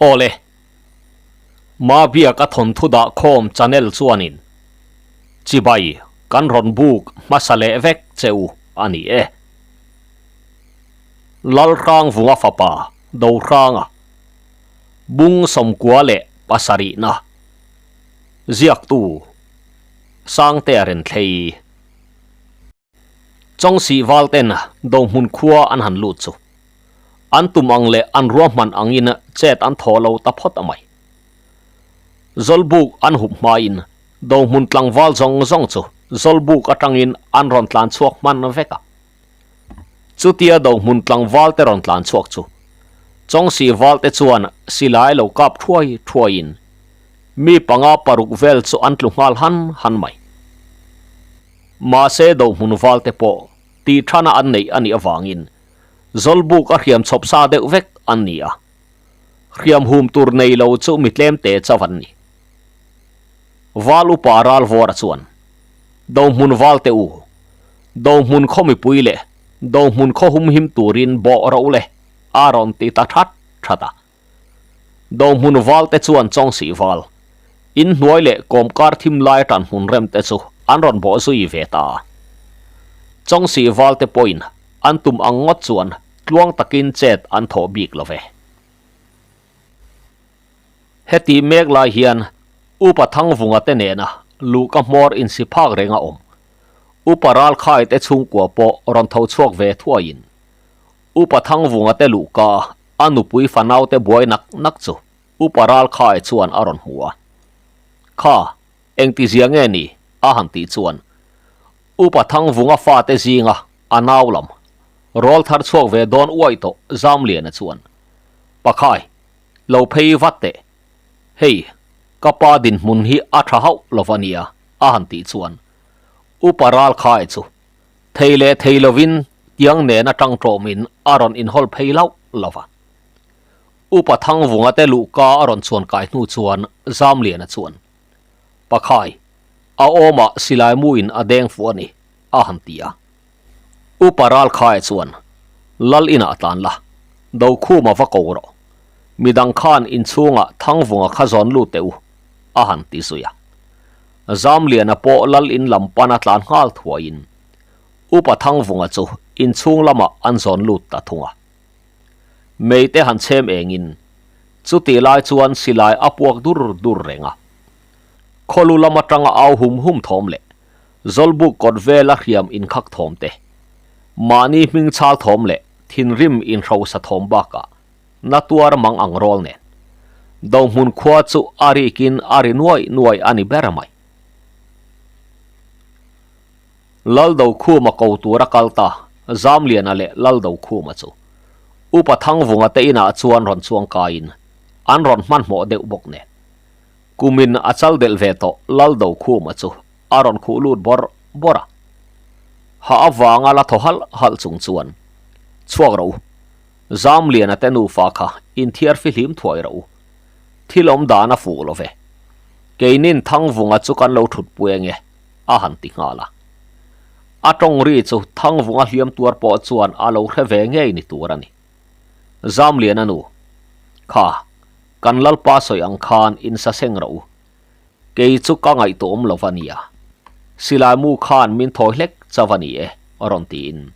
Awle. Mabiaka thawnthu dah khawm channel chuanin chibai kan rawn buk hmasa leh vek che u a ni e. Lalhrangvunga fapa Dohranga bung sawmkua leh pasarihna ziaktu Sangtea Renthlei. Chawngsih valten Dohmun khua an han lut chu an tum ang leh an ruahman angin chet an thaw lo ta phawt a mai. Zawlbuk an hup hmain Dohmun tlangval zawng zawng chu Zawlbuk atangin an rawn tlan chhuak hman vek a. Chutia Dohmun tlangval te rawn tlan chhuak chu Chawngsih valte chuan silai lo kap thuai thuaiin mi panga paruk vel chu an tlu nghal han han mai. Mahse Dohmun valte pawh tih thana an neih a nih avangin Zawlbuk a hriam chhawp sa deuh vek an ni a, hriam hum tur nei lo chu mi tlem te chauh an ni. Val upa Ralvawra chuan, Dohmun valte u, Dohmun khaw mipui leh Dohmun khaw humhim turin bawh ro le a rawn ti ta that that a. Dohmun valte chuan Chawngsih val, inhnuai leh kawmkar thim lai atan hmun rem te chu an rawn bawh zui ve ta a. Chawngsih valte pawhin an tum ang ngawt chuan tluang takin chet an thawh bik lo ve. Heti mek lai hian Upa Thangvunga te nena luhka hmawr insi phak reng a awm. Upa Ralkhai te chhungkua pawh rawn tho chhuak ve thuaiin Upa Thangvunga te luhka a nupui fanaute buai nak nak chu Upa Ralkhai chuan a rawn hmu a. Kha, engtizia nge ni? a han tih chuan Upa Thangvunga fate zinga a nau lam rawl thar chhuak ve dawn uaih tawh Zamliana chuan, Pakhai, lo phei vat teh. Hei, ka pa dinhmun hi a tha hauh lo va nia, a han tih chuan Upa Ralkhai chu thei leh thei lovin tiang nen atang tawmin a rawn inhawl phei lauh lo va. Upa Thangvunga te luhka a rawn chuan kai hnu chuan Zamliana chuan, Pakhai, a awmah silai muin a deng fuh a ni, a han ti a. Upa Ralkhaia chuan, Lal inah tlan la, Dokhuma va ko rawh. Midang khan inchhungah Thangvunga kha zawn lut teh u, a han ti zui a. Zamliana pawh lal in lam pana tlan nghal thuaiin Upa Thangvunga chu inchhung lamah an zawn lut ta thung a. Meite han chhem engin chutih lai chuan silai a puak dur dur reng a. Khawlu lam atanga au hum hum thawm leh Zawlbuk kawt vela hriam inkhak thawm te, mahni hming chhal thawm leh thinrim inhrosa thawm bakah na tuar mang ang rawl nen Dohmun khua chu a rikin a ri nuai nuai a ni ber mai. Laldokhuma ko tura kal ta Zamliana leh Laldokhuma chu Upa Thangvunga te inah chuan rawn chuang kaiin an rawn hmanhmawh deuh bawk nen kumin a chal delh ve tawh Laldokhuma chu a rawn khuh lut bawrh bawrh a. Ha avanga la thaw halh halh chung chuan chhuak rawh u. Zamliana te nufa kha inthiar fihlim thuai rawh u. Thil awm dan a fuh lo ve. Keinin Thangvunga chu kan lo thut pui ange, a han ti nghal a. A tawng ri chu Thangvunga hliam tuar pawh chuan a lo hre ve ngei ni tur a ni. Zamliana nu, Kha, kan Lalpa sawi ang khan insaseng rawh u. Kei chu ka ngaihtuahawm lo va nia. Silai mu khan min thawi hlek chauh a ni e, a rawn tiin.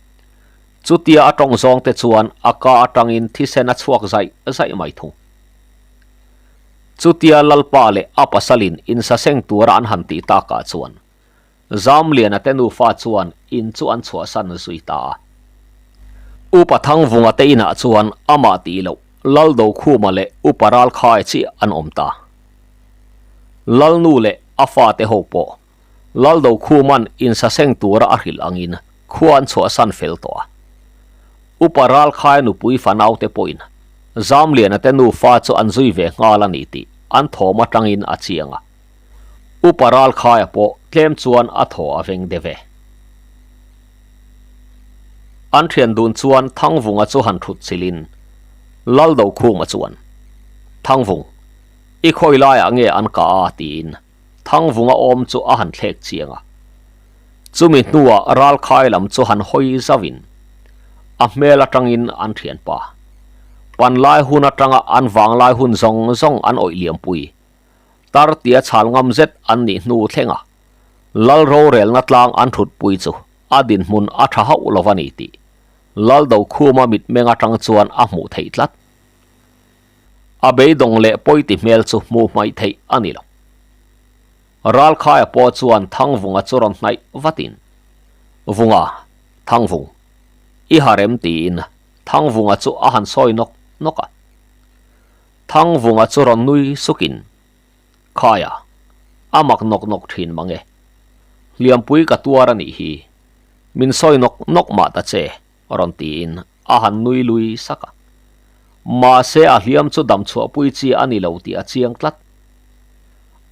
Chutia a tawng zawng te chuan a ka atangin thisen a chhuak zaih zaih mai thung. Chutia Lalpa leh a pasalin insaseng tura an han tih takah chuan Zamliana te nufa chuan in chu an chhuahsan zui ta a. Upa Thangvunga te inah chuan amah tih loh Laldokhuma leh Upa Ralkhai chiah an awm ta. Lalnu leh a fate ho pawh Laldokhuman insaseng tura a hrilh angin khua an chhuahsan fel tawh a. Upa Ralkhai nupui fanaute pawhin Zamliana te nufa chu an zui ve nghal a ni tih an thawm atangin a chiang a. Upa Ralkhaia pawh tlem chuan a thaw a veng deuh e. An thian dun chuan Thangvunga chu han thut chilhin Laldokhuma chuan, Thangvung, i khawi laiah nge an kah a? tiin Thangvunga awm chu a han thlek chiang a. Chumi hnuah Ralkhai lam chu han hawi zauhin a hmel atangin an thianpa. Panlai hun atanga an vanglai hun zawng zawng an awih liampui. Tar tia chhal ngam zet an nih hnu thleng a, Lal rorelna tlang an thutpui chu a dinhmun a tha hauh lo a ni tih Lal Dokhuma mitmeng atang chuan a hmuh theih tlat. A beidawng leh pawiti hmel chu hmuh hmaih theih a ni lo. Ralkhaia pawh chuan Thangvunga chu rawn hnaih vatin, Vunga, Thangvung, i ha rem tiin Thangvunga chu a han sawi nawk nawk a. Thangvunga chu rawn nui sukin, Khaia, a mak nawk nawk thin mang e. Hliampui ka tuar a nih hi, min sawi nawk nawk mah ta che, rawn tiin a han nui lui sak a. Mahse a hliam chu dam chhuahpui chi a ni lo tih a chiang tlat.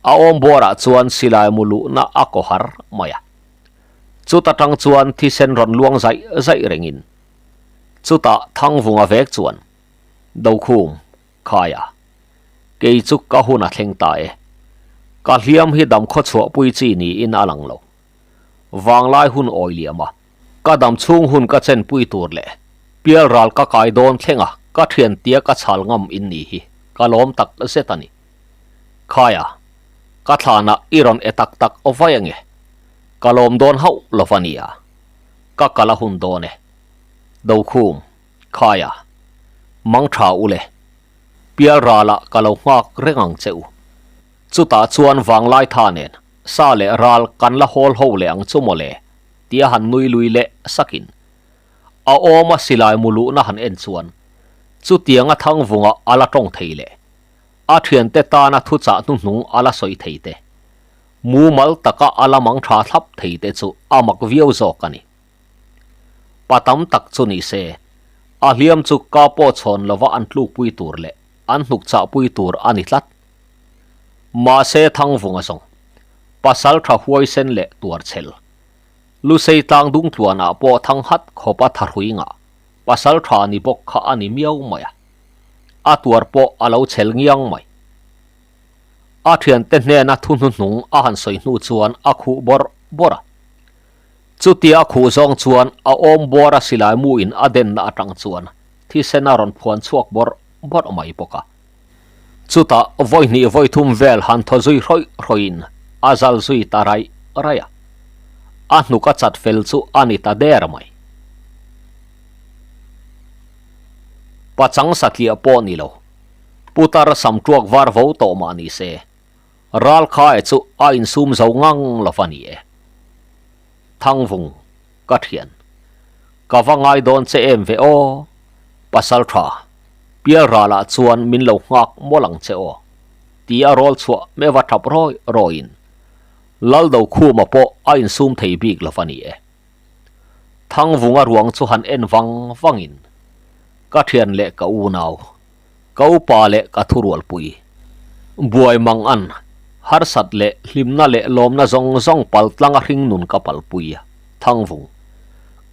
A awm bawrah chuan silai mu luhna a kaw har mai a. Chuta tang chuan thisen rawn luang zaih zaih rengin chutah Thangvunga vek chuan Dokhum Khaia, kei chu ka hun a thleng ta e. Ka hliam hi dam khaw chhuahpui chi niin a lang lo. Vanglai hun awi liam a, ka dam chhung hun ka chenpui tur leh pial ral ka kai dawn thleng a, ka thian tia ka chhal ngam in ni hi ka lawm tak zet a ni. Khaia, ka thlanah i rawn e tak tak vai ange, ka lawm dawn hauh lo va nia, ka kal a hun dawn e. Dokhum, Khaia, mang tha u le, pial ralah ka lo nghak reng ang che u. Chutah chuan vanglai tha nen sa leh ral kan la hawl ho leh ang chu mawle tia han nui lui leh sakin a awma silai mu luhna han en chuan chutianga Thangvunga a la tawng thei leh a thiante tana thuchah hnuhnung a la sawi thei te, mumal taka a la mang tha thlap thei te chu a mak viau zawk a ni. Pa tam tak chu ni se, a hliam chu ka pawh chhawn lova an tlukpui tur leh an hnukchahpui tur a ni tlat. Mahse Thangvunga zawng, pasal tha huaisen leh tuarchhel, Lusei tlang dungtluanah pawh thang hat khawpa thahrui ngah, pasal tha ni bawk kha a ni miau mai a. A tuar pawh a lo chhel ngiang mai. A thiante hnena thu hnuhnung a han sawi hnu chuan a khuh bawrh bawrh a. Chutia a khuh zawng chuan a awm bawra silai mu in a denna atang chuan thisen a rawn phuan chhuak bawrh bawrh mai bawk a. Chutah vawi hnih vawi thum vel han thaw zui hrawih hrawih in a zal zui ta raih raih a. A hnuk a chat fel chu a ni ta der mai. Pachang satliah pawh ni lo, putar sam tuak var vo tawh mah ni se, ral khae chu a insum zo ngang lo va ni e. Thangvung, ka thian. Ka va ngai dawn che em ve aw, pasal tha. Pial ralah chuan min lo nghak mawlh ang che aw, ti a rawl chhuah meuh a tap rawi rawiin Laldokhuma pawh a insum thei bik lo va ni e. Thangvunga ruang chu han en vang vangin ka thian leh ka unau, ka upa leh ka thurualpui, buai mang an, harsat leh hlimna leh lawmna zawng zawng pal tlanga hringnun ka palpui, Thangvung,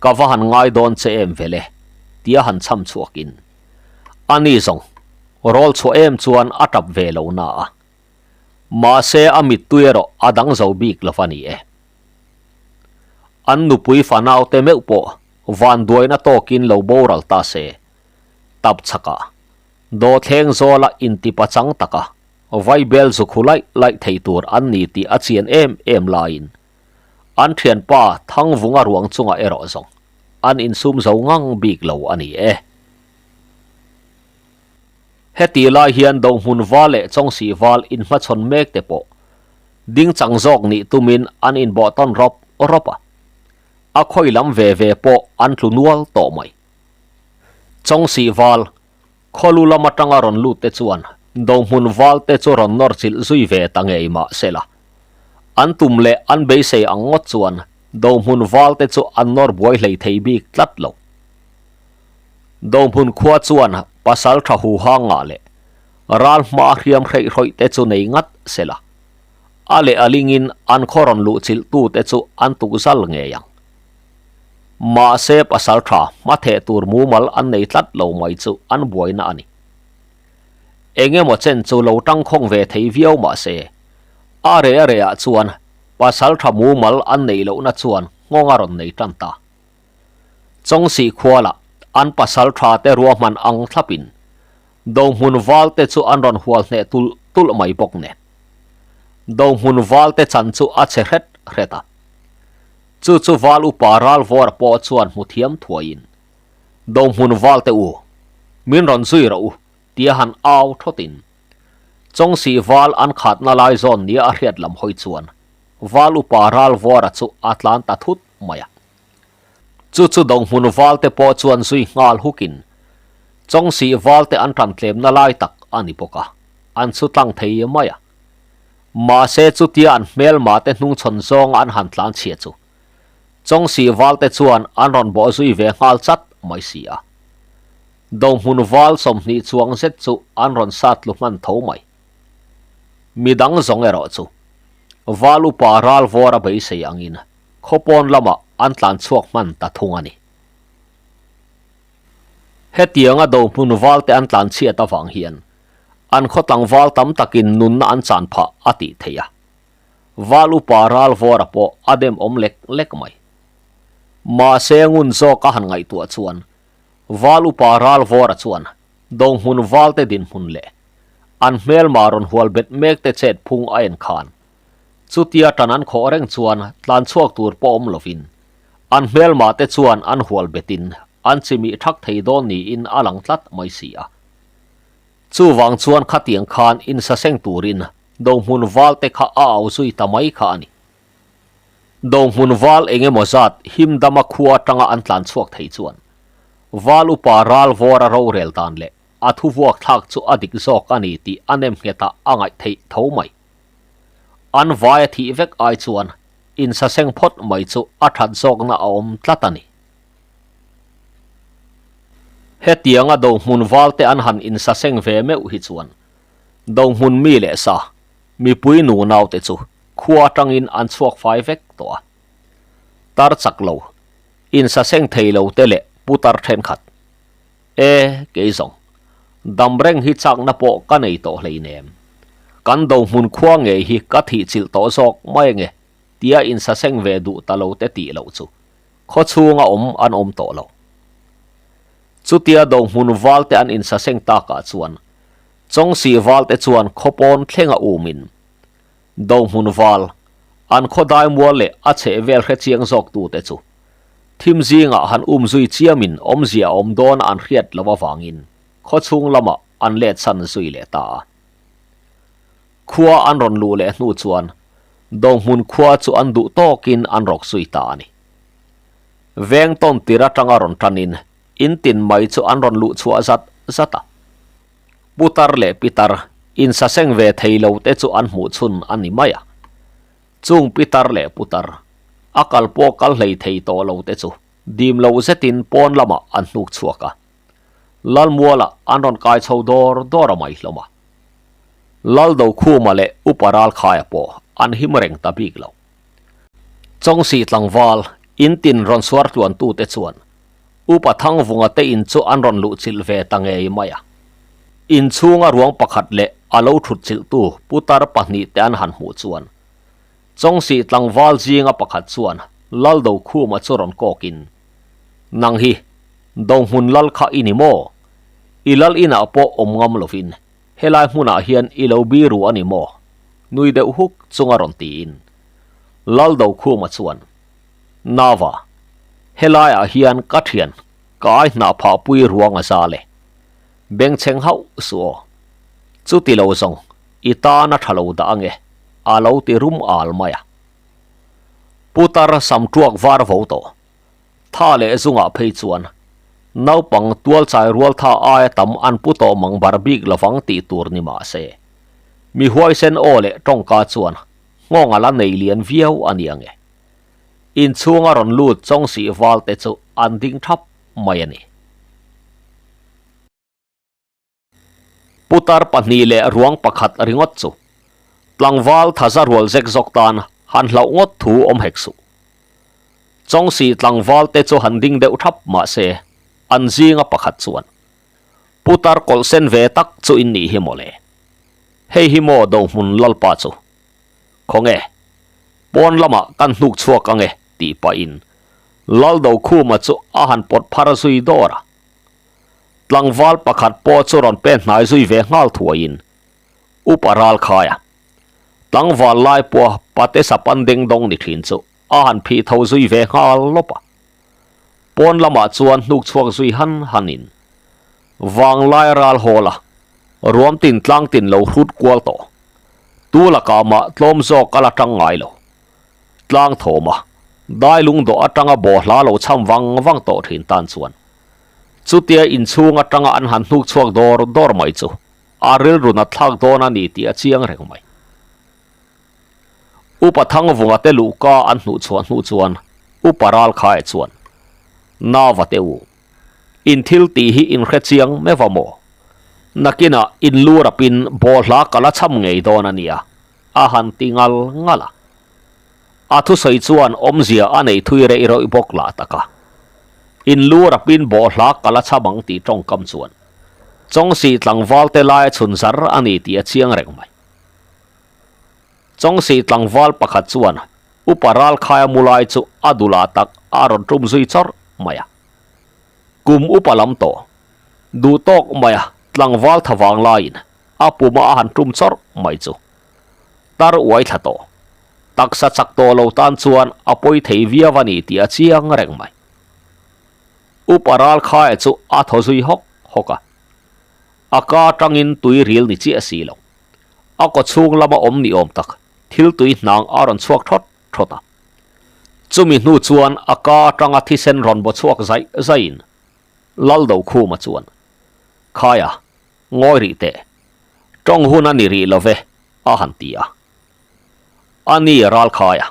ka va han ngai dawn che em vele. Tia han chham chhuakin a ni zawng rawl chhuah em chuan a tap ve lo na a, mahse a mittui erawh a dang zo bik lo va ni e. An nupui fanau te meuh pawh vanduaina tawkin lo boral ta se, tap chhakah dawthleng zawla intipachang taka vaibel zukhu laih laih thei tur an ni tih a chian em em laiin an thianpa Thangvunga ruang chungah erawh zawng an insum zo ngang bik lo a ni e. Heti lai hian Dohmun val leh Chawngsih val inhmachhawn mek te pawh ding chang zawk nih tumin an inbawh tawn rawp rawp a, a khawi lam ve ve pawh an tlu nual tawh mai. Chawngsih val khawlu lam atanga rawn lut te chuan Dohmun val te chu rawn nawr chilh zui ve ta ngei mah sela, an tum leh an beisei ang ngawt chuan Dohmun val te chu an nawr buai hlei thei bik tlat lo. Dohmun khua chuan pasal tha hu hang ngah leh ral hma hriam hreih hrawih te chu nei ngat sela, a leh a lingin an khaw rawn luh chilh tu te chu an tuk zal ngei ang. Mahse pasal tha hma theh tur mumal an nei tlat lo mai chu an buaina a ni. Eng emaw chen chu lo tangkhawng ve thei viau mahse a reh a rehah chuan Pasal tha mumal an neih lohna chuan nghawng a rawn nei tan ta. Chawngsih khualah an pasal tha te ruahman ang thlapin. Dohmun valte chu an rawn hual hneh tulh tulh mai bawk nen. Dohmun valte chan chu a chhe hret hret a. Chu chu val upa Ralvawra pawh chuan hmu thiam thuaiin, Dohmun valte u, min rawn zui rawh u, tia han au thawtin, Chawngsih val an khatna lai zawn nia a hriat lam hawi chuan val upa Ralvawra chu a tlan ta thut mai a. Chu chu Dohmun valte pawh chuan zui nghal hukin, Chawngsih valte an tan tlemna lai tak a ni bawk a, an chu tlang thei mai a. Mahse chutia an hmelma te hnungchhawn zawnga an han tlan chhia chu Chawngsih valte chuan an rawn bawh zui ve nghal chat mai si a. Dohmun val 20 chuang zet chu an rawn sat tlu hman tho mai. Midang zawng erawh chu Val upa Ralvawra beisei angin khawpawn lamah an tlan chhuak hman ta thung a ni. Hetianga Dohmun valte an tlan chhiat avang hian an khaw tlangval tam takin nunna an chan phah a tih theih a. Val upa Ralvawra pawh a dem awm lek lek mai. Mahse ngun zawk a han ngaihtuah chuan Val upa Ralvawra chuan Dohmun valte dinhmun leh an hmelma rawn hual bet mekte chet phung a en khan chutia tan an khawh reng chuan tlan chhuak tur pawh awm lovin an hmelma te chuan an hual betin an chimih thak thei dawn niin a lang tlat mai si a. Chuvang chuan khatiang khan insaseng turin Dohmun val te kha a au zui ta mai kha a ni. Dohmun val eng emaw zat himdama khua atanga an tlan chhuak thei chuan Val upa ral vawra rorel dan leh a thu vuak thlak chu a dik zawk a ni tih a nem nghetah a ngaih theih tho mai. An vai a thih vek ai chuan insaseng phawt mai chu a that zawkna a awm tlat a ni. Hetianga Dohmun valte an han insaseng ve meuh hi chuan Dohmun mi leh sa, mipui nu naute chu khua atangin an chhuak fai vek tawh a. Tar chak lo, insaseng thei lo te leh putar thenkhat. E, kei zawng, dam reng hi chakna pawh ka nei tawh hleinem. Kan Dohmun khua ngei hi ka thihchilh tawh zawk mai ange tia insaseng ve duh ta lo te tih loh chu khaw chhunga awm an awm tawh lo. Chutia Dohmun valte an insaseng takah chuan Chawngsih valte chuan khaw pawn thlenga umin Dohmun val an khaw daimual leh a chheh vel hre chiang zawk tute chu thim zingah han um zui chiamin awmzia a awm dawn an hriat loh avangin khaw chhung lamah an let san zui leh ta a. Khua an rawn luh leh hnu chuan Dohmun khua chu an duh tawkin an rawk zui ta a ni. Veng tawn tir atanga rawn tanin in tin mai chu an rawn luh chhuah zat zat a. Putar leh pitar insaseng ve thei lo te chu an hmuh chhun a ni mai a. Chung pitar leh putar a kal pawh kal hlei thei tawh lo te chu dim lo zetin pawn lamah an hnuk chhuak a. Lalmualah an rawn kai chho dawr dawr a mai hlawm a. Laldokhuma leh Upa Ralkhaia pawh an him reng ta bik lo. Chawngsih tlangval in tin rawn suar tluantute chuan Upa Thangvunga te in chu an rawn luhchilh ve ta ngei mai a. Inchhunga ruang pakhat leh a lo thutchilhtu putar pahnihte an han hmuh chuan Chawngsih tlangval zinga pakhat chuan Laldokhuma chu rawn kawkin, Nang hi Dohmun lal kha i ni maw? I lal inah pawh awm ngam lovin helai hmunah hian i lo biru a ni maw? Nui deuh huk chunga rawn tiin Laldokhuma chuan, Nava, helaiah hian ka thian ka ai hnah phah pui ruang a zal e. Bengchheng hauh suh aw. Chuti lo zawng i tan a tha lo dah ange, a lo ti rum al mai a. Putar sam tuak var vo tawh. Tha leh zungah phei chuan naupang tualchai rual tha aia tam an pu tawh mang bar bik lovang tih tur ni mah se, mi huaisen aw leh tawngka chuan nghawng a la nei lian viau a ni ange. Inchhunga rawn lut Chawngsih valte chu an ding thap mai a ni. Putar pahnih leh ruang pakhat ringawt chu tlangval thaza rual zek zawk tan han hlauh ngawt thu awm hek suh. Chawngsih tlangval te chu han ding deuh thap mah se an zinga pakhat chuan Putar kawlh sen ve tak chu in nih hi mawle. Hei hi maw Dohmun Lalpa chu. Khawnge, pawn lamah kan hnuk chhuak ange tih pahin Laldokhuma chu a han pawt phar zui dawr a. Tlangval pakhat pawh chu rawn pen hnai zui ve nghal thuaiin Upa Ralkhaia tlangval lai pawha pate sapan deng dawng ni thin chu a han phih tho zui ve nghal lawp a. Pawn lamah chuan hnuk chhuak zui han hanin vanglai ral hawl a, ruam tin tlang tin lo hrut kual tawh. Tu lakah mah tlawm zawk a la tang ngai lo. Tlang thawm a, dai lung dawh atanga bawhhla lo cham vang vang tawh thin tan chuan chutia inchhung atanga an han hnuk chhuak dawr dawr mai chu a rilru nat thlak dawn a ni tih a chiang reng mai. Upa Thangvunga te luhka an hnuh chhuah hnu chuan Upa Ralkhaia chuan, Nava te u, in thil tih hi in hre chiang meuh a maw? Nakinah in lu rapin bawhhla ka la cham ngei dawn a nia, a han ti ngal ngal a. A thusawi chuan awmzia a nei thui reih rawih bawk lah tak a. In lu rapin bawhhla ka la cham ang tih tawngkam chuan Chawngsih tlangval te laia chhun zar a ni tih a chiang reng mai. Chawngsih tlangval pakhat chuan Upa Ralkhaia mu lai chu a dulah tak a rawn tum zui chawrh mai a. Kum upa lam tawh, duh tawk mai a tlangval tha vang laiin a puma a han tum chawrh mai chu tar uai thla tawh. Taksa chak tawh lo tan chuan a pawi thei viau a ni tih a chiang reng mai. Upa Ralkhaia chu a thaw zui hawk hawk a, a ka atangin tui ril ni chiah si lo. A kaw chhung lama awm ni awm tak thil tui hnang a rawn chhuak thawt thawt a. Chumi hnu chuan a ka atanga thisen rawn baw chhuak zaih zaihin Laldokhuma chuan, Khaia, ngawi rih teh. Tawng hun a ni rih lo ve, a han ti a. A ni Ralkhaia,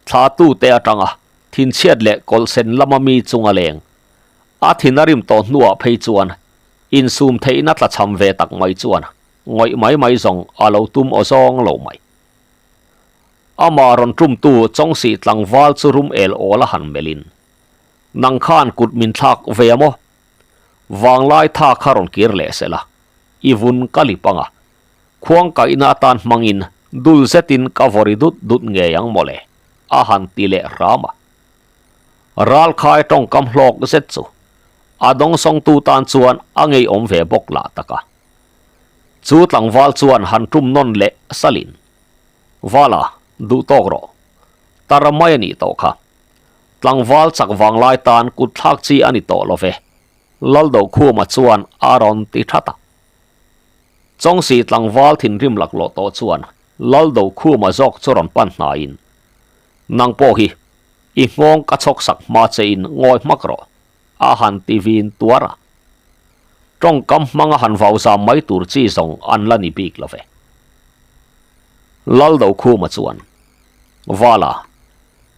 thlatute atanga thinchhiat leh kawlhsen lama mi chunga leng, a thin a rim tawh hnuah phei chuan insum theihna tlachham ve tak mai chuan ngawih mai mai zawng a lo tum aw zawng lo mai. Amah rawn tumtu Chawngsih tlangval chu rum el awl a han melhin, Nang khan kut min thlak ve a maw? Vanglai tha kha rawn kir leh se la, i vun ka lip ang a, khuang kaihna atan hmangin dul zetin ka vawri dut dut ngei ang mawle, a han ti leh hram a. Ralkhai tawngkam hlawk zet chu a dawngsawngtu tan chuan a ngeiawm ve bawk lah tak a. Chu tlangval chuan han tum nawn leh salin, Vala, duh tawk rawh. Tar mai a nih tawh kha. Tlangval chak vanglai tan kut thlak chi a ni tawh lo ve, Laldokhuma chuan a rawn ti that a. Chawngsi tlangval thinrim laklawh tawh chuan Laldokhuma zawk chu rawn pan hnaiin, Nang pawh hi i nghawng ka chhawk sak hma che in ngawi hmak rawh, a han ti vin tuar a. Tawngkam hmanga han vau zam mai tur chi zawng an la ni bik lo ve. Laldokhuma chuan, Vala,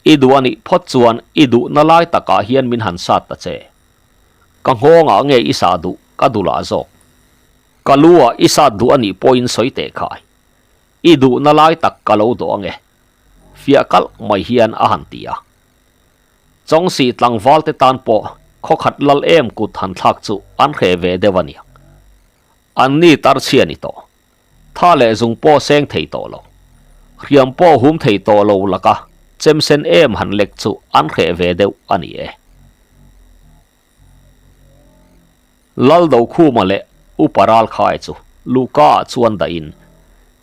i duh a nih phawt chuan i duhna lai takah hian min han sat ta che. Ka nghawngah nge i sah duh ka dulah zawk. Ka lu ah i sat duh a nih pawhin sawi teh khai. I duhna lai tak ka lo dawh ange. Fiah kalh mai hian a han ti a. Chawngsih tlangval te tan pawh khawkhat lal em kut han thlak chu an hreh ve deuh a niang. An ni tar chhia ni tawh. Tha leh zung pawh seng thei tawh lo. Hriam pawh hum thei tawh lo laka chem sen em han lek chu an hreh ve deuh a ni e. Laldokhuma leh Upa Ralkhai chu luhka ah chuan dahin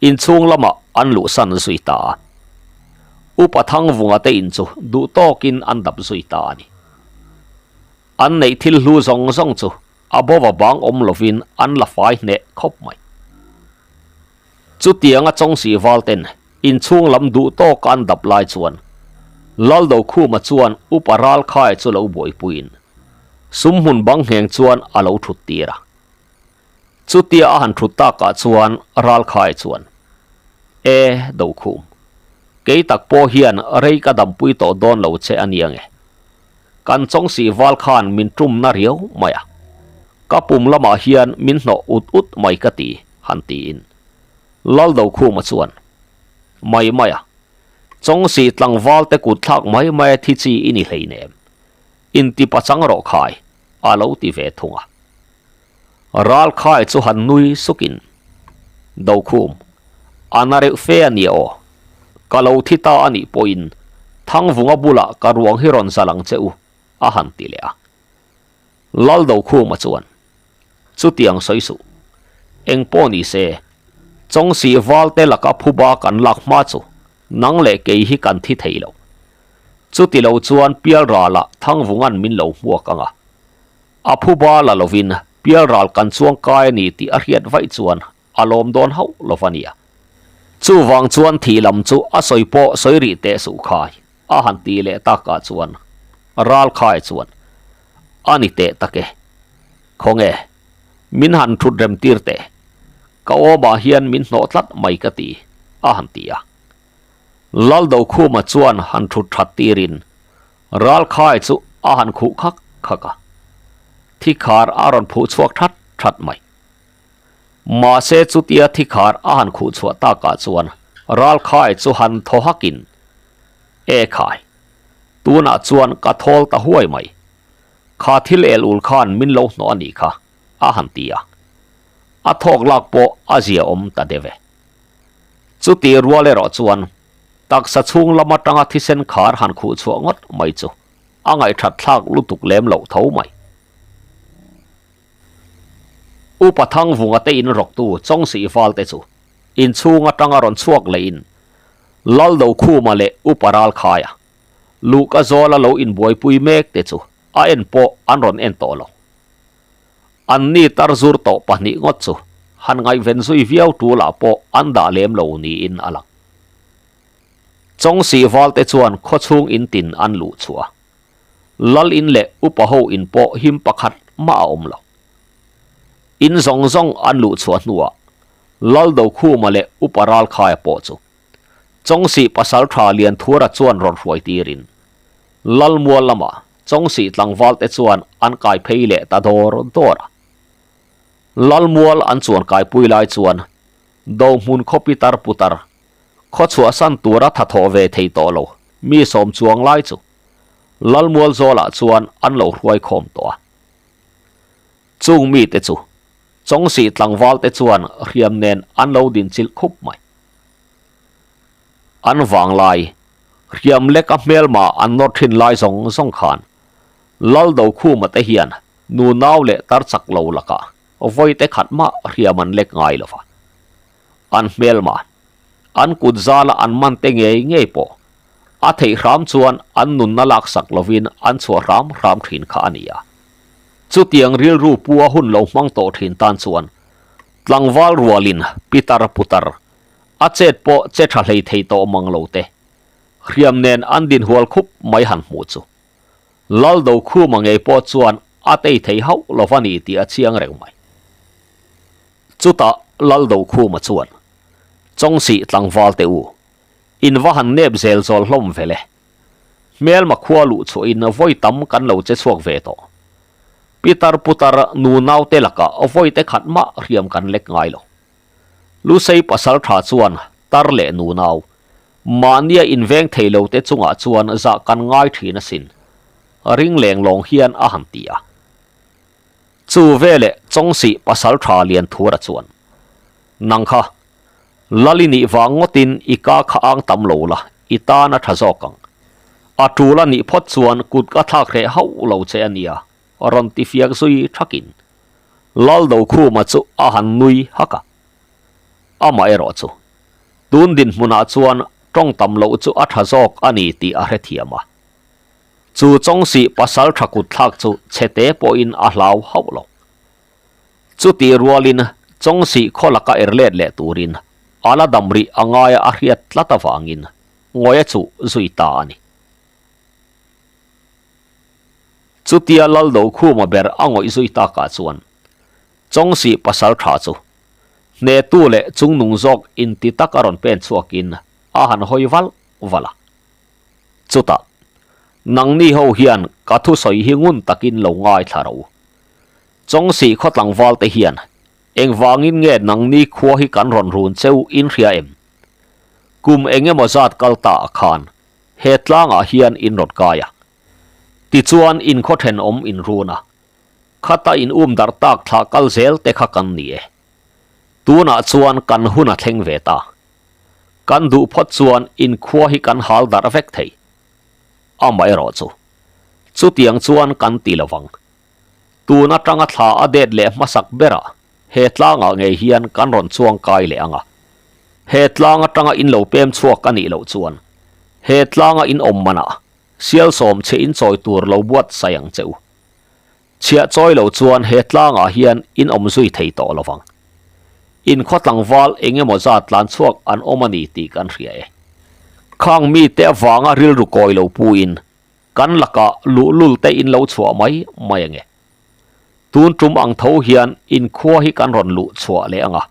inchhung lamah an luhsan zui ta a. Upa Thangvunga te in chu duh tawkin an dap zui ta a ni. An neih thil hlu zawng zawng chu a bova bang awm lovin an la fai hneh khawp mai. Chutianga Chawngsih Valten inchhung lam duh tawka an dap lai chuan Laldokhuma chuan Upa Ralkhai chu lo buaipuiin sumhmun bang ngheng chuan a lo thut tir a. Chutia a han thut takah chuan Ralkhai chuan, E, Dokhum, kei tak pawh hian rei ka dampui tawh dawn lo che a nia nge. Kan Chawngsih Val khan min tumna riau mai a, ka pum lamah hian min hnawh ut ut mai ka ti, han tiin Laldokhuma chuan, Mai mai a, Chawngsih tlangval te kut thlak mai mai a thi chi i ni hleinem, inti pachang rawh khai, a lo ti ve thung a. Ralkhai chu han nui sukin, Dokhum, a na reuh fe a nia aw. Ka lo thi ta a nih pawhin Thangvunga bulah ka ruang hi rawn zal ang che u, a han ti leh a. Laldokhuma chuan. Chutiang sawi suh. Eng pawh ni se, Chawngsih valte laka phuba kan lak hma chu nang leh kei hi kan thi thei lo. Chuti lo chuan Pialralah Thangvunga'n min lo hmuak ang a. A phuba la lovin Pialral kan chuang kai a ni tih a hriat vaih chuan a lawm dawn hauh lo va nia. Chuvang chuan thih lam chu a sawi pawh sawi rih teh suh khai a han ti leh takah chuan Ralkhai chuan a ni teh tak e. Khawnge, min han thut rem tir teh. Ka awmah hian min hnawh tlat mai ka ti, a han ti a. Laldokhuma chuan han thut that tirin Ralkhai chu a han khuh khak khak a. Thikhar a rawn phuh chhuak that that mai. Mahse chutia thikhar a han khuh chhuah takah chuan Ralkhai chu han thaw hakin, E khai, tunah chuan ka thawl ta huai mai. Kha thil el ul khan min lo hnawh a nih kha, a han ti a. A thawk lak pawh a zia awm ta deuh e. Chuti rual erawh chuan taksa chhung lam atanga thisen khar han khuh chhuah ngawt mai chu a ngaihthat thlak lutuk lem loh tho mai. Upa Thangvunga te in rawktu Chawngsih val te chu inchhung atanga rawn chhuak leh in Laldokhuma leh Upa Ralkhaia Luhka zawla lo inbuaipui mek te chu a en pawh an rawn en tawh lo. An ni tar zur tawh pahnih ngawt chu han ngaihven zui viau tulah pawh an dah lem lo niin a lang. Chawngsih valte chuan khawchhung in tin an luh chhuah a, Lal in leh upa ho in pawh him pakhat mah a awm lo. In zawng zawng an luh chhuah hnuah Lal Dokhuma leh Upa Ralkhaia pawh chu Chawngsih Pasaltha Lianthura chuan rawn hruai tirin Lalmual lamah Chawngsih tlangval te chuan an kai phei leh ta dawr dawr a. Lalmual an chuan kaipui lai chuan Dohmun khaw pitar putar khaw chhuahsan tura tha thawh ve thei tawh lo mi sawm chuang lai chu Lalmual zawlah chuan an lo hruai khawm tawh a. Chung mite chu Chawngsih tlangval te chuan hriam nen an lo dinchilh khup mai. An vanglai, hriam leka hmelma an nawr thin lai zawng zawng khan Laldokhuma te hian nunau leh tar chak lo lakah vawi te khat mah hriam an lek ngai lo va. An hmelma, an kut zala an man te ngei ngei pawh a theih hram chuan an nunna laksak lovin an chhuah hram hram thin kha a ni a. Chutiang rilru pua hun lo hmang tawh thin tan chuan tlangval rualin pitar putar A chet pawh che tha hlei thei tawh mang lo te. Hriam nen an din hual khup mai han hmuh chu. Lal Dokhuma ngei pawh chuan a tei thei hauh lo va ni tih a chiang reng mai. Chutah Lal Dokhuma chuan, Chawngsih tlangval te u, in va han nep zel zawl hlawm vel e. Hmelma khua luh chhuahin vawi tam kan lo che chhuak ve tawh. Pitar putar nu naute lakah vawi te khat mah hriam kan lek ngai lo. Lusei pasal tha chuan tar leh nunau, mahnia inveng thei lo te chungah chuan zah kan ngai thin asin, ring leng lawng hian a han ti a. Chu veleh Chawngsih pasal tha Lianthura chuan, Nang kha, Lali nih vang ngawtin i ka kha ang tam lo la, i tan a tha zawk ang. A tul a nih phawt chuan kut ka thlak hreh hauh lo che a nia, rawn ti fiak zui thakin Laldokhuma chu a han nui hak a. Amaherawh chu, tun dinhmunah chuan tawng tam loh chu a tha zawk a ni tih a hrethiam a. Chu Chawngsih pasal tha kut thlak chu chhete pawhin a hlau hauh lo. Chutih rualin Chawngsih khaw laka er let leh turin a la dam rih a ngaia a hriat tlat avangin ngawi a chuh zui ta a ni. Chutia Laldokhuma ber a ngawih zui takah chuan Chawngsih pasal tha chu hnetu leh chungnung zawk inti tak a rawn pen chhuakin a han hawi valh valh a. Chutah, nangni ho hian ka thusawi hi ngun takin lo ngaithla ro. Chawngsih khaw tlangval te hian engvangin nge nangni khua hi kan rawn run cheu in hria em? Kum engemaw zat kal ta ah khan he tlangah hian in rawn kai a. Tichuan in khaw thenawm in run a, khata in um darh tak thlah kal zel te kha kan ni e. Tunah chuan kan hun a thleng ve ta. Kan duh phawt chuan in khua hi kan hal darh vek thei. Amaherawh chu, chutiang chuan kan ti lovang. Tun atanga thla a det leh hmasak berah he tlangah ngei hian kan rawn chuang kai leh ang a. He tlang atanga in lo pem chhuak a nih loh chuan he tlanga in awm manah sial sawm chhe in chawi tur lo buatsaih ang che u. Chhiah chawi lo chuan he tlangah hian in awm zui thei tawh lo vang. In khaw tlangval eng emaw zat tlan chhuak an awm a ni tih kan hria e. Khang mite avanga rilru kawi lo puin kan lakah luhlul te in lo chhuah mai mai ange. Tun tum ang tho hian in khua hi kan rawn luh chhuah leh ang a.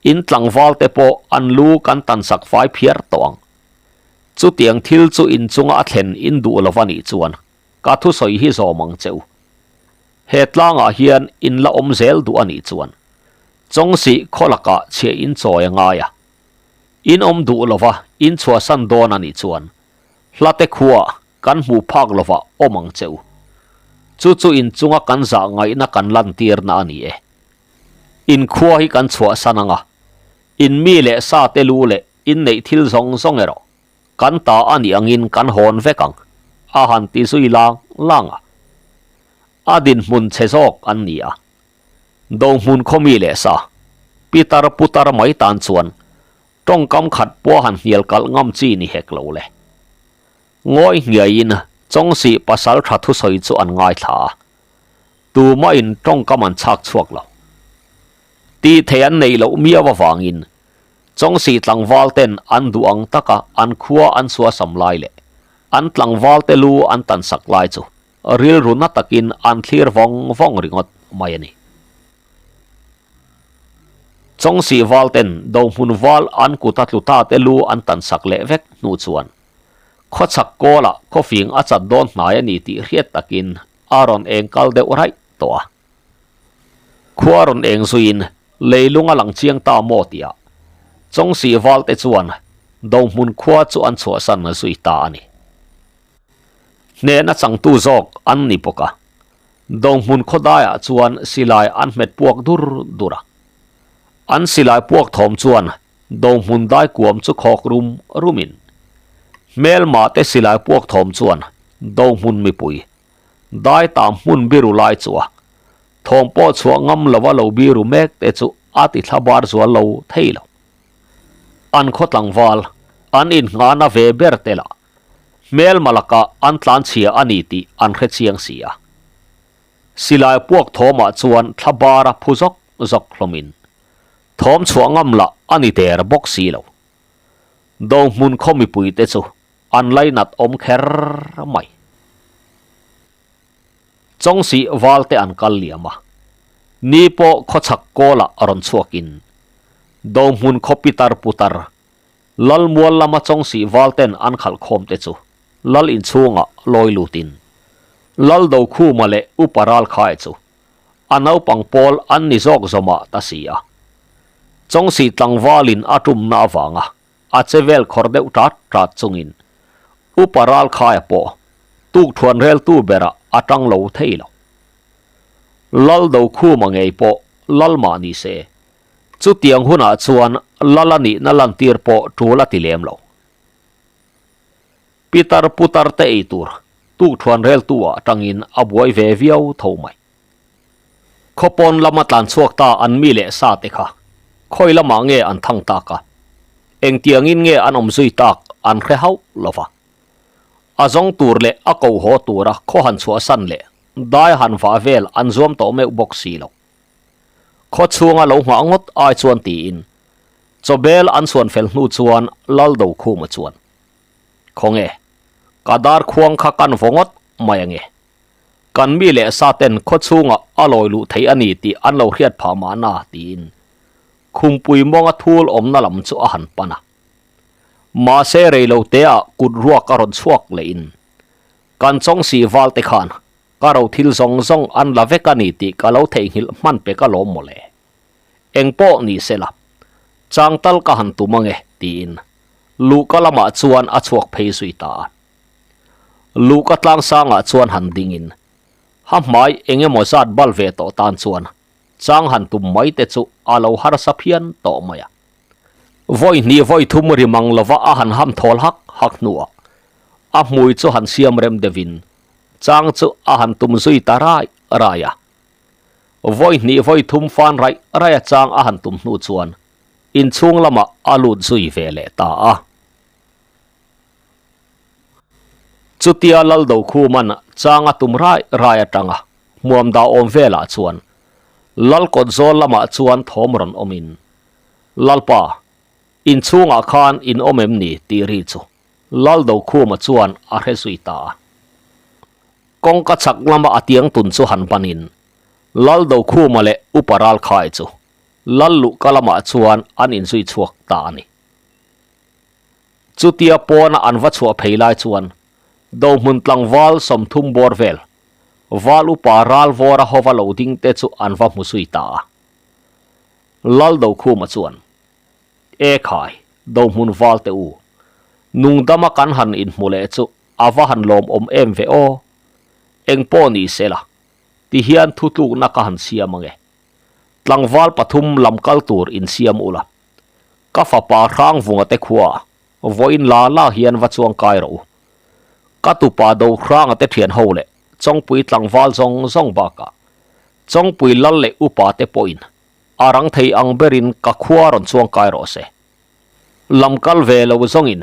In tlangval te pawh an lu kan tan sak fai phiar tawh ang. Chutiang thil chu in chunga a thlen in duh lo va nih chuan Ka thusawi hi zawm ang che u. He tlangah hian in la awm zel duh a nih chuan Chawngsih khaw lakah chhiah in chawi a ngai a. In awm duh lova in chhuahsan dawn a nih chuan hlate khuaa kan hmuh phak lovah awm ang che u. Chu chu in chunga kan zah ngaihna kan lantirna a ni e. In khua hi kan chhuahsan ang a, in mi leh sa te lu leh in neih thil zawng zawng erawh Kan ta a nih angin kan hawn vek ang, a han ti zui lang lang a. A dinhmun chhe zawk an ni a. Dohmun khawmi leh sa, pitar putar mai tan chuan tawngkam khat pawh han hnial kalh ngam chi ni hek lo le. Ngawi hniaiin Chawngsih pasal tha thusawi chu an ngaithla a. Tumahin tawngkam an chhak chhuak lo. Tih theih an neih loh miau avangin Chawngsih tlangval ten an duh ang taka an khua an suasam lai leh an tlangval te lu an tan sak lai chu rilru na takin an thlir vawng vawng ringawt mai a ni. Chawngsih val ten dohmun val an kuta tlu ta te lu an tan sak leh vek hnu chuan khawchhak kawlah khawfing a chat dawn hnai a ni tih hriat takin a rawn eng kal deuh raih tawh a. Khua rawn eng zuiin leilung a lang chiang ta maw tihah Chawngsih valte chuan Dohmun khua chu an chhuahsan zui ta a ni. Hnehna changtu zawk an ni bawk a, Dohmun khawdaiah chuan silai an hmet puak dur dur a. An silai puak thawm chuan Dohmun dai kuam chu khawk rum rumin hmelma te silai puak thawm chuan Dohmun mipui Dai tam hmun biru lai chu a thawm pawh chhuah ngam lova lo biru mek te chu a ti thla bar zual lo thei lo. An khaw tlangval, an innghahna ve ber te lah hmelma lakah an tlanchhia a ni tih an hre chiang si a. Silai puak thawmah chuan thla bara phu zawk zawk hlawmin thawm chhuah ngam lah a ni der bawk si lo. Dohmun khaw mipuite chu An lainat awm kher mai. Chawngsih val te an kal liam a. Ni pawh khawchhak kawlah a rawn chhuakin Dohmun khaw pitar putar Lalmual lama Chawngsih val ten an khalh khawm te chu Lal inchhungah lawi lutin Lal Dokhuma leh Upa Ralkhae chu a naupang pawl an ni zawk zawmah ta si a. Chawngsih tlangvalin a tumna avanga A che vel khawr deuh ṭat ṭat chungin Upa Ralkhaia pawh tukthuan reltu berah a ṭang lo thei lo. Lal Dokhuma ngei pawh lal mah ni se, chutiang hunah chuan lal a nihna lantir pawh ṭul a ti lem lo. Pitar putar te ei tur tukthuan reltu ah ṭangin a buai ve viau tho mai. Khawpawn lama tlan chhuak ta an mi leh sa te kha khawi lamah nge an thang tak a, engtiangin nge an awm zui tak an hre hauh lo va. A zawng tur leh a ko haw tura khaw han chhuahsan leh dai han vah vel an zuam tawh meuh bawk si lo. Khaw chhunga lo nghah ngawt ai chuan tiin chawbel an chhuan fel hnu chuan Lal Dokhuma chuan, Khawnge, ka dar khuang kha kan vaw ngawt mai ange. Kan mi leh sa ten khaw chhungah a lawi luh theih a ni tih an lo hriat phah mahna tiin Khumpui mawnga thul awmna lam chu a han pan a. Mahse rei lo teah kut ruak a rawn chhuak lehin kan Chawngsih val te khan ka ro thil zawng zawng an la vek a ni tih ka lo theihnghilh hman pek alawm mawle. Engpawh ni sela, chang tal ka han tum ange tiin luhka lamah chuan a chhuak phei zui ta a. Luhka tlangsangah chuan han dingin, ha hmai eng emaw zat bal ve tawh tan chuan chang han tum mai te chu a lo harsa phian tawh mai a. Vawi hnih vawi thum ri mang lova a han ham thawl hak hak hnuah a hmui chu han siam rem deuhin chang chu a han tum zui ta rai rai a. Vawi hnih vawi thum fan raih raih a chang a han tum hnu chuan inchhung lamah a lut zui ve leh ta a. Chutia Laldokhum-a'n chang a tum rai rai atanga hmuam dah awm velah chuan Lal kawt zawl lamah chuan thawm rawn awmin, Lalpa, inchhungah khan in awm em ni? tih ri chu Laldokhuma chuan a hre zui ta a. Kawngka chhak lama a tiang tun chu han banin Laldokhuma leh Upa Ralkhai chu Lal luhka lamah chuan an inzui chhuak ta a ni. Chutia pawna an va chhuah phei lai chuan Dohmun tlangval 30 bawr vel, Val upa ral vawra hova lo ding te chu an va hmu zui ta a. Lal Dokhuma chuan, E khai, Dohmun val te u, nungdama kan han inhmu leh chu a va han lawmawm em ve aw. Engpawh ni sela, ti hian thutlukna ka han siam ange. Tlangval pathum lam kal tur insiam ula. Ka fapa Hrangvunga te khua vawiin la la hian va chuang kai rawh u. Ka tupa do Hranga te thian ho leh Chawngpui tlangval zawng zawng bakah Chawngpui lal leh upa te pawhin a rang thei ang berin ka khua rawn chuang kai rawh se. Lam kal ve lo zawngin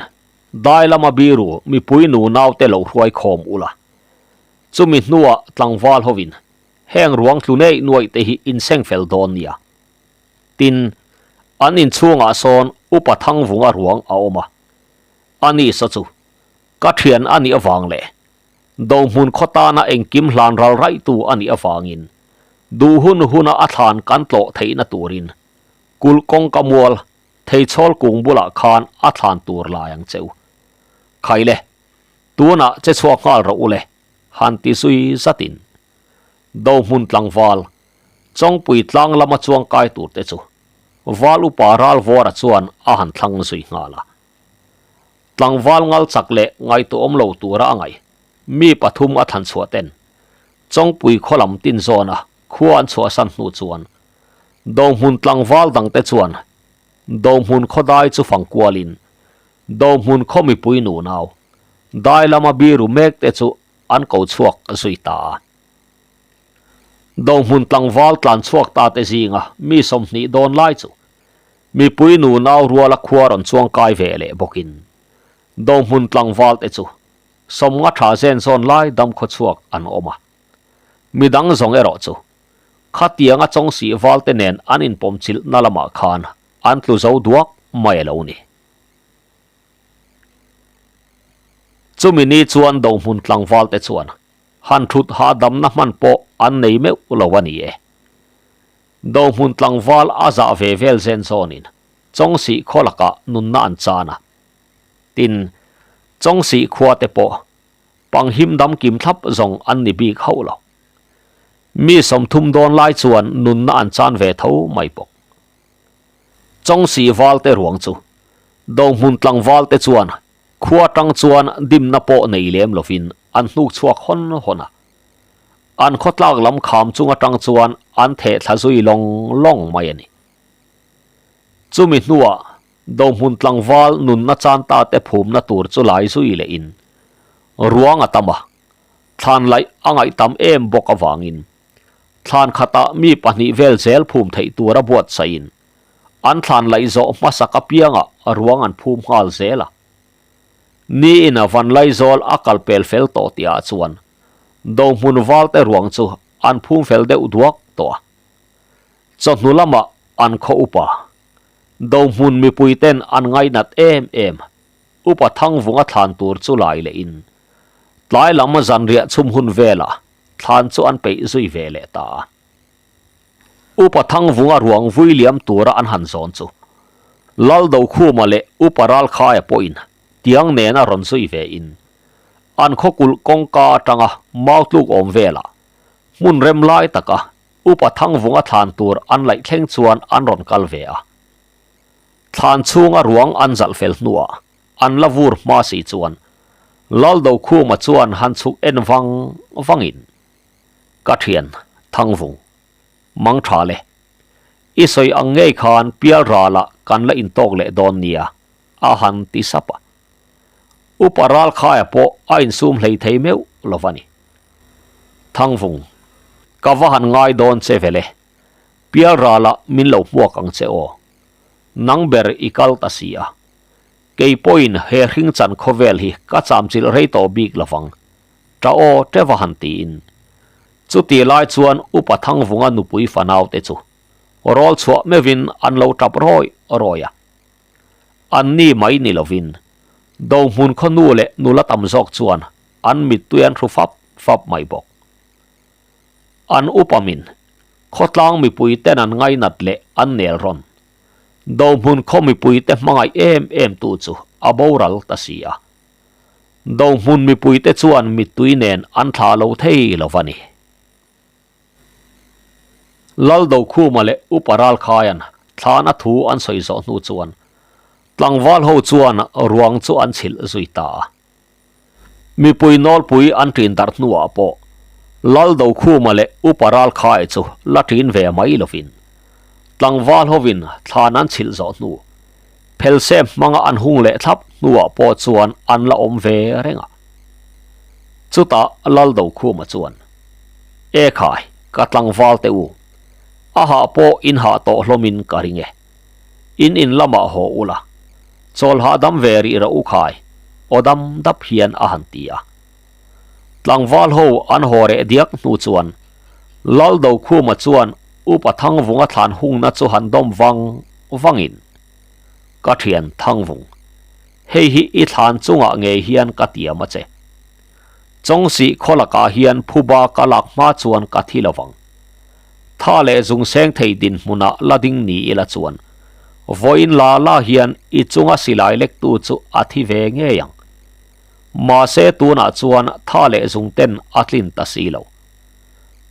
dai lama biru mipui nu naute lo hruai khawm ula. Chumi hnuah tlangval hovin heng ruang tlu neih nuaih te hi inseng fel dawn nia. Tin, an inchhungah sawn Upa Thangvunga ruang a awm a. Ani saw chu, ka thian a nih avang leh Dohmun khaw tana engkim hlan ral raihtu a nih avangin duh hun huna a thlan kan tlawh theihna turin kulh kawngka mual theichhawl kung bulah khan a thlan tur lai ang che u. Khaile, tunah che chhuak nghal rawh u le, han ti zui zatin Dohmun tlangval Chawngpui tlang lama chuang kai tur te chu Val upa Ralvawra chuan a han thlang zui nghal a. Tlangval ngal chak leh ngaihtuahawm lo tura a ngaih mi pathum a thlan chhuah ten Chawngpui khaw lam tin zawna khua an chhuahsan hnu chuan Dohmun tlangval dangte chuan Dohmun khaw dai chu fang kualin Dohmun khaw mipui nunau dai lama biru mek te chu an ko chhuak zui ta a. Dohmun tlangval tlan chhuak ta te zinga mi 20 dawn lai chu mipui nu nau ruala khua rawn chuang kai ve leh bawkin Dohmun tlangval te chu 50 tha zen zawn lai dam khaw chhuak an awm a. Midang zawng erawh chu khatianga chawngsih val te nen an inpawm chilhna lamah khan an tlu zo duak mai a lo ni. Chumi ni chuan Dohmun tlangval te chuan han thut hahdamna hman pawh an nei meuh lo a ni e. Dohmun tlangval a zah ve vel zen zawnin Chawngsih khaw lakah nunna an chan a. Tin, Chawngsih khua te pawh panghim dam kim thlap zawng an ni bik hauh lo. Mi 30 dawn lai chuan nunna an chan ve tho mai bawk. Chawngsih val te ruang chu Dohmun tlangval te chuan Khua tang chuan dimna pawh nei lem lovin an hnuk chhuak hawn hawn a. An khawtlak lam kham chung atang chuan an theh thla zui lawng lawng mai a ni. Chumi hnuah Dohmun tlangval nunna chan ta te phumna tur chu lai zui lehin ruang a tam a, thlan laih a ngaih tam em bawk avangin thlan khatah mi pahnih vel zel phum theih tura buatsaihin An thlan laih zawh hmasak apiangah ruang an phum nghal zel a. Niin a van Laizawl a kal pel fel tawh tihah chuan Dohmun valte ruang chu an phum fel deuh duak tawh a. Chawhnu lamah an khaw upa Dohmun mipuiten an ngainat em em Upa Thangvunga thlan tur chu lai lehin tlai lam zanriah chhum hun velah thlan chu an peih zui ve leh ta a. Upa Thangvunga ruang vui liam tura an han zawn chu Laldokhuma leh Upa Ralkhaia pawhin tiang nena rawn zui ve in an khawkulh kawngka atanga mau tluk awm velah hmun rem lai taka Upa Thangvunga thlan tur an laih thleng chuan an rawn kal ve a. Thlan chhunga ruang an zalh fel hnuah an la vur hma si chuan Laldokhuma chuan han chhuk en vang vangin Ka thian, Thangvung, mang tha le. I sawi ang ngei khan pial ralah kan la intawk leh dawn nia, a han ti sap a. Upa Ralkhaia pawh a insum hlei thei meuh lo va ni. Thangvung, Ka va han ngai dawn che vele. Pialralah min lo hmuak ang che aw. Nang ber i kal ta si a. Kei pawhin he hringchan khawvel hi ka chamchilh rei tawh bik lovang. Ṭa aw ṭeva han tiin. Chuti lai chuan Upa Thangvunga nupui fanaute chu rawl chhuah meuhin an lo ṭap rawi rawi a. An ni mai ni lovin Dohmun khaw nu leh nula tam zawk chuan an mittui an hru fap fap mai bawk. An upamin khawtlang mipui ten an ngainat leh an nel rawn. Dohmun khaw mipui te hmangaih em em tu chu a boral ta si a. Dohmun mipui te chuan mittui nen an thlah lo thei lo va ni. Lal Dokhuma leh Upa Ralkhaian thlana thu an sawi zawh hnu chuan tlangval ho chuan ruang chu an chhilh zui ta a. Mipui nawlpui an ṭin darh hnuah pawh Lal Dokhuma leh Upa Ralkhai chu la ṭin ve mai lovin tlangval hovin thlan an chhilh zawh hnu phelsem hmanga an hung leh thlap hnuah pawh chuan an la awm ve reng a. Chutah Lal Dokhuma chuan, E khai, ka tlangval teh u, a hah pawh in hah tawh hlawmin ka ring e. In in lamah haw ula, chawl hahdam ve rih rawh u khai, aw dam dap hian a han ti a. Tlangval ho an haw reh diak hnu chuan Lal Dokhuma chuan Upa Thangvunga thlan hungna chu han dawm vang vangin, Ka thian Thangvung, hei hi i thlan chungah ngei hian ka tiam a che. Chawngsih khaw lakah hian phuba ka lak hma chuan ka thi lovang. Tha leh zung seng thei dinhmunah la ding ni ila chuan vawiin la la hian i chunga silai lektu chu a thi ve ngei ang. Mahse tunah chuan tha leh zung ten a tlin ta si lo.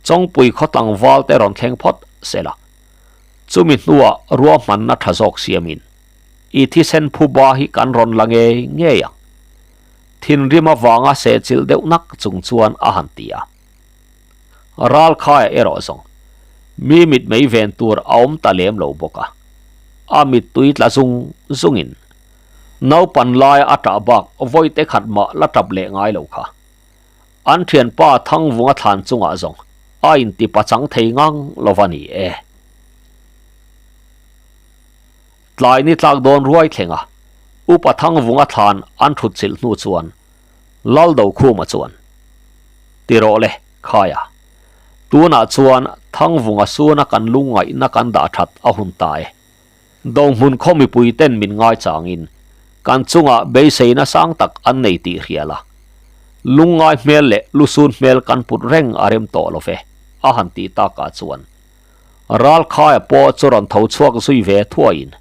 Chawngpui khaw tlangval te rawn thleng phawt sela. Chumi hnuah ruahmanna tha zawk siamin i thisen phuba hi kan rawn la ngei ngei ang. Thinrim avanga sehchilh deuh nak chung chuan a han ti a. Ralkhaia erawh zawng mi mit mei ven tur a awm ta lem lo bawk a, a mittui tla zung zungin naupan laia a ṭah bak vawite khat mah la ṭap leh ngai lo kha. An ṭhianpa Thangvunga thlan chungah zawng a inti pachang thei ngang lo va ni e. Tlai ni tlak dawn ruai thlenga Upa Thangvunga thlan an ṭhut chilh hnu chuan Lal Dokhuma chuan, Ti rawh le, Khaia. Tunah chuan Thangvunga suna kan lungngaihna kan dah ṭhat a hun ta e. Dohmun khaw mipui ten min ngai changin kan chungah beiseina sang tak an nei tih hrial a. Lungngai hmel leh lusun hmel kan put reng a rem tawh lo ve, a han tih takah chuan Ralkhaia pawh chu rawn tho chhuak zui ve thuaiin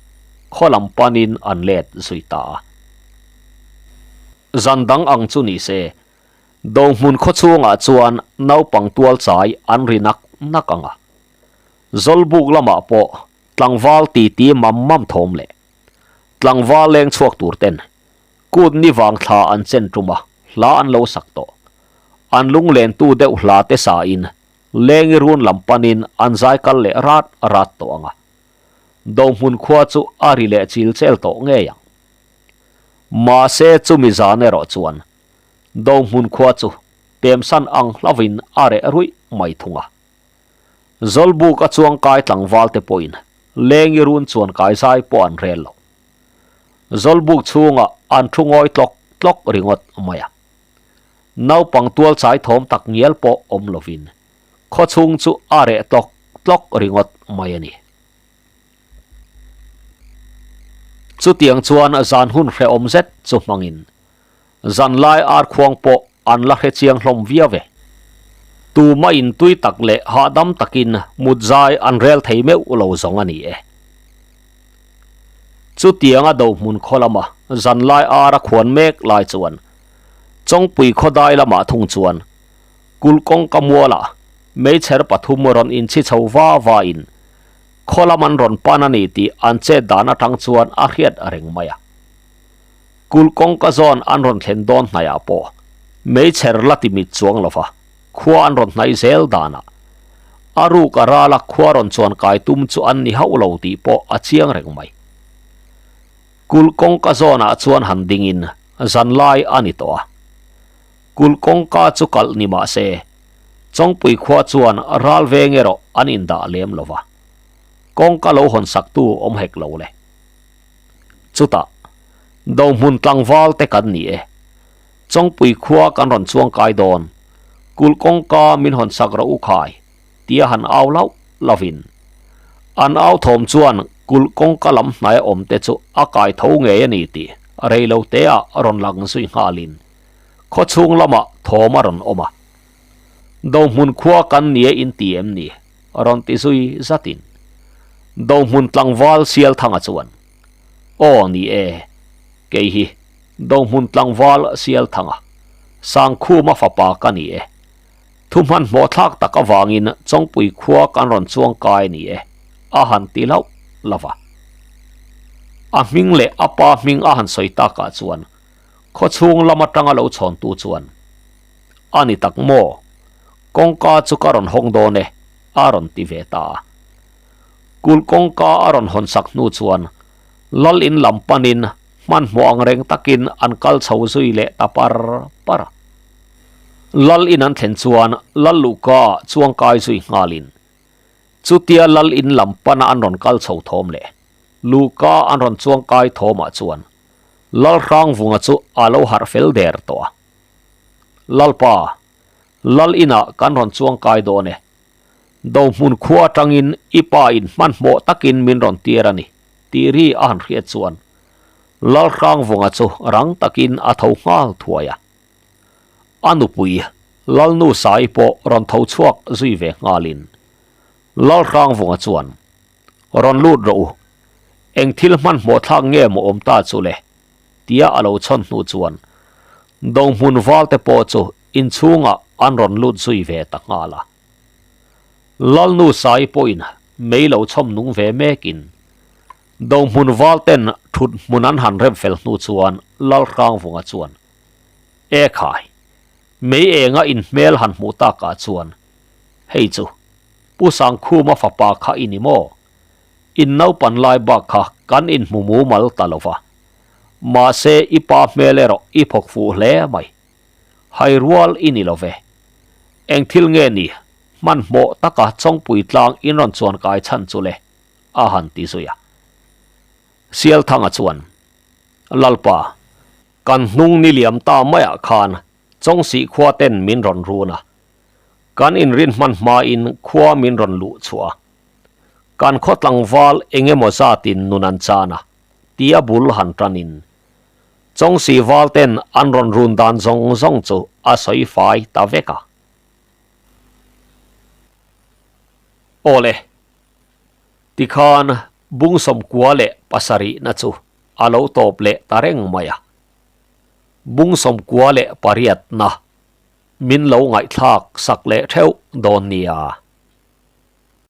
khaw lam panin an let zui ta a. Zan dang ang chu ni se, Dohmun khaw chhungah chuan naupang tual chai an ri nak nak ang a. Zawlbuk lamah pawh tlangval titi mam mam thawm leh tlangval leng chhuak tur ten kut ni vang thla an chen tum a, hla an lo sak tawh. An lunglentu deuh hla te sa in lengi run lam panin an zai kal leh rat rat tawh ang a. Dohmun khua chu a ri leh chil chel tawh ngei ang. Mahse chumi zan erawh chuan Dohmun khua chu pemsan ang hlauvin a reh ruih mai thung a. Zawlbuk a chuangkai tlangval te pawhin lengi run chuan kai zai pawh an rel lo. Zawlbuk chhungah an thu ngawi tlawk tlawk ringawt mai a. Naupang tual chai thawm tak ngial pawh awm lovin khaw chhung chu a reh tlawk tlawk ringawt mai a ni. Chutiang chuan zan hun hrehawm zet chu hmangin Zanlai arkhuang pawh an la hre chiang hlawm viau e. Tuma intui tak leh hahdam takin mut zai an rel thei meuh lo zawng a ni e. Chutianga dohmun khaw lama zanlai ar a khuan mek lai chuan Chawngpui khawdai lamah thung chuan kulh kawngka mualah meichher pathum rawn inchhi chho va va in khaw lam an rawn pan a ni tih an chet dan atang chuan a hriat reng mai a. Kulh kawngka zawn an rawn thlen dawn hnaiah pawh meichher la ti mit chuang lova khua an rawn hnaih zel danah a ruk a rala khua rawn chuan kai tum chu an ni hauh lo tih pawh a chiang reng mai. Kulh kawngka zawnah chuan han dingin zanlai a ni tawh a. Kulh kawngka chu kalh ni mah se. Chawngpui khua chuan ral veng erawh an indah lem lo va, kawngka lo hawn saktu awm hek lo le. Chutah, Dohmun tlangval te kan ni e. Chawngpui khua kan rawn chuang kai dawn, kulh kawngka min hawn sak rawh u khai, tia han au lauh lovin. An au thawm chuan kulh kawngka lam hnaia awm te chu a kai tho ngei a ni tih rei lo teah rawn lang zui nghalin khawchhung lamah thawm a rawn awm a. Dohmun khua kan nia in ti em ni? rawn ti zui zatin Dohmun tlangval Sialthanga chuan, Aw ni e, kei hi Dohmun tlangval Sialthanga, Sangkhuma fapa ka ni e. Thu hmanhmawh thlak tak avangin Chawngpui khua kan rawn chuang kai ni e, a han ti lauh lauh a. A hming leh a pa hming a han sawi takah chuan khawchhung lam atanga lo chhawntu chuan, A ni tak maw? Kawngka chu ka rawn hawng dawn e, a rawn ti ve ta a. Kulh kawngka a rawn hawn sak hnu chuan Lal in lam panin hmanhmawh ang reng takin an kal chho zui leh ta par par a. Lal in an thlen chuan Lal Luhka chuang kai zui nghalin chutia Lal in lam pana an rawn kal chho thawm leh Luhka an rawn chuang kai thawmah chuan Lal Hrangvunga chu a lo harh fel der tawh a. Lalpa, Lal inah kan rawn chuang kai dawn e. Dohmun khua atangin i pa in hmanhmawh takin min rawn tir a ni, tih ri a han hriat chuan Lal Hrangvunga chu rang takin a tho nghal thuai a. A nupui Lalnu Sai pawh rawn tho chhuak zui ve nghalin Lal Hrangvunga chuan, Rawn lut rawh u, eng thil hmanhmawh thlak nge maw awm ta chu le? tia a lo chhawn hnu chuan Dohmun valte pawh chu inchhungah an rawn lut zui ve ta nghal a. Lalnu Sai pawhin mei lo chhawm nung ve mekin Dohmun valten thut hmun an han rem fel hnu chuan Lalhrangvunga chuan, E khai, mei enga inhmel han hmuh takah chuan hei chu Pu Sangkhuma fapa kha i ni maw? In naupan lai bak kha kan inhmu mumal ta lo va. Mahse i pa hmel erawh i phawk fuh hle mai. Hai rual i ni lo ve. Eng thil nge ni, hmanhmawh taka Chawngpui tlang in rawn chuan kai chhan chu le, a han ti zui a. Sialthanga chuan, Lalpa, kan hnung ni liam ta maiah khan Chawngsih khua ten min rawn run a. Kan inrin hman hmain khua min rawn luh chhuah a. Kan khaw tlangval eng emaw zatin nun an chan a, tia bul han tanin Chawngsi val ten an rawn run dan zawng zawng chu a sawi fai ta vek a. Awle, tikhan bung sawmkua leh pasarihna chu a lo tawp leh ta reng mai a. Bung sawmkua leh pariatna min lo ngaihthlak sak leh theuh dawn nia.